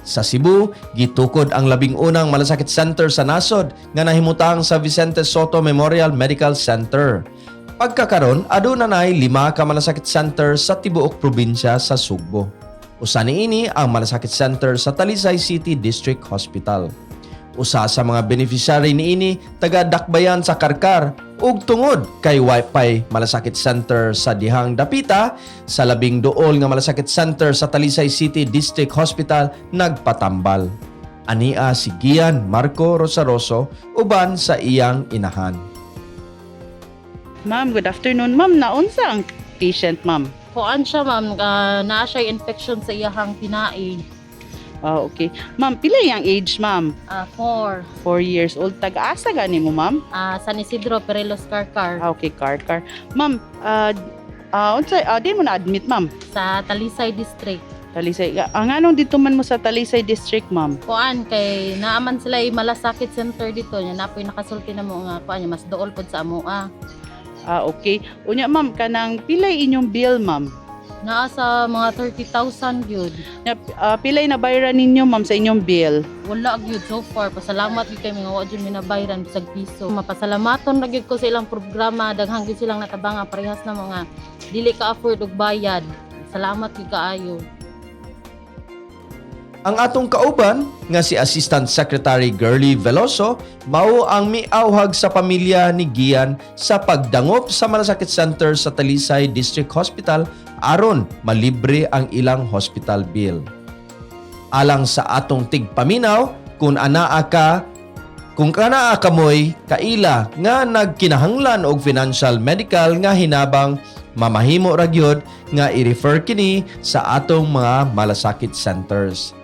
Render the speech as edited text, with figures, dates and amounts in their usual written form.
Sa Cebu, gitukod ang 11 malasakit center sa nasod nga nahimutang sa Vicente Sotto Memorial Medical Center. Pagkakaron, aduna nay lima ka malasakit center sa tibuok probinsya sa Sugbo. Usa niini ang Malasakit Center sa Talisay City District Hospital. Usa sa mga beneficiary niini, taga Dakbayan sa Carcar, ug tungod kay way Malasakit Center sa dihang dapita sa labing duol nga Malasakit Center sa Talisay City District Hospital, nagpatambal. Ania si Gian Marco Rosaroso uban sa iyang inahan. Ma'am, good afternoon. Ma'am, naunsa ang patient, ma'am? Kuan siya, ma'am, naa siya infection sa iyahang tinai. Ah, okay. Ma'am, pila yang age, ma'am? 4. 4 years old. Tag-asa gani mo, ma'am? San Isidro, Perellos, Carcar. Ah, okay, Carcar. Ma'am, unsa di mo na-admit, ma'am? Sa Talisay District. Talisay. Ang anong dito man mo sa Talisay District, ma'am? Kuan kay naaman sila ay malasakit center dito nya napoy nakasulti na mo nga kuan niya mas duol pod sa amoa. Ah, okay. Unya, ma'am, kanang pilay inyong bill, ma'am? Naa sa mga 30,000 gyud. Nya, pilay na bayaran ninyo, ma'am, sa inyong bill? Wala gyud so far. Pasalamat gyud kay mga wa gyud minabayran bisag piso. Mapasalamaton ra gyud ko sa ilang programa, daghan gyud silang natabangan parehas na mga dili ka afford og bayad. Salamat gyud kaayo. Ang atong kauban nga si Assistant Secretary Girly Veloso mao ang miawhag sa pamilya ni Gian sa pagdangop sa Malasakit Center sa Talisay District Hospital aron malibre ang ilang hospital bill. Alang sa atong tigpaminaw, kung kanaa kamoy kaila nga nagkinahanglan og financial medical nga hinabang, mamahimo ra gyud nga i-refer kini sa atong mga malasakit centers.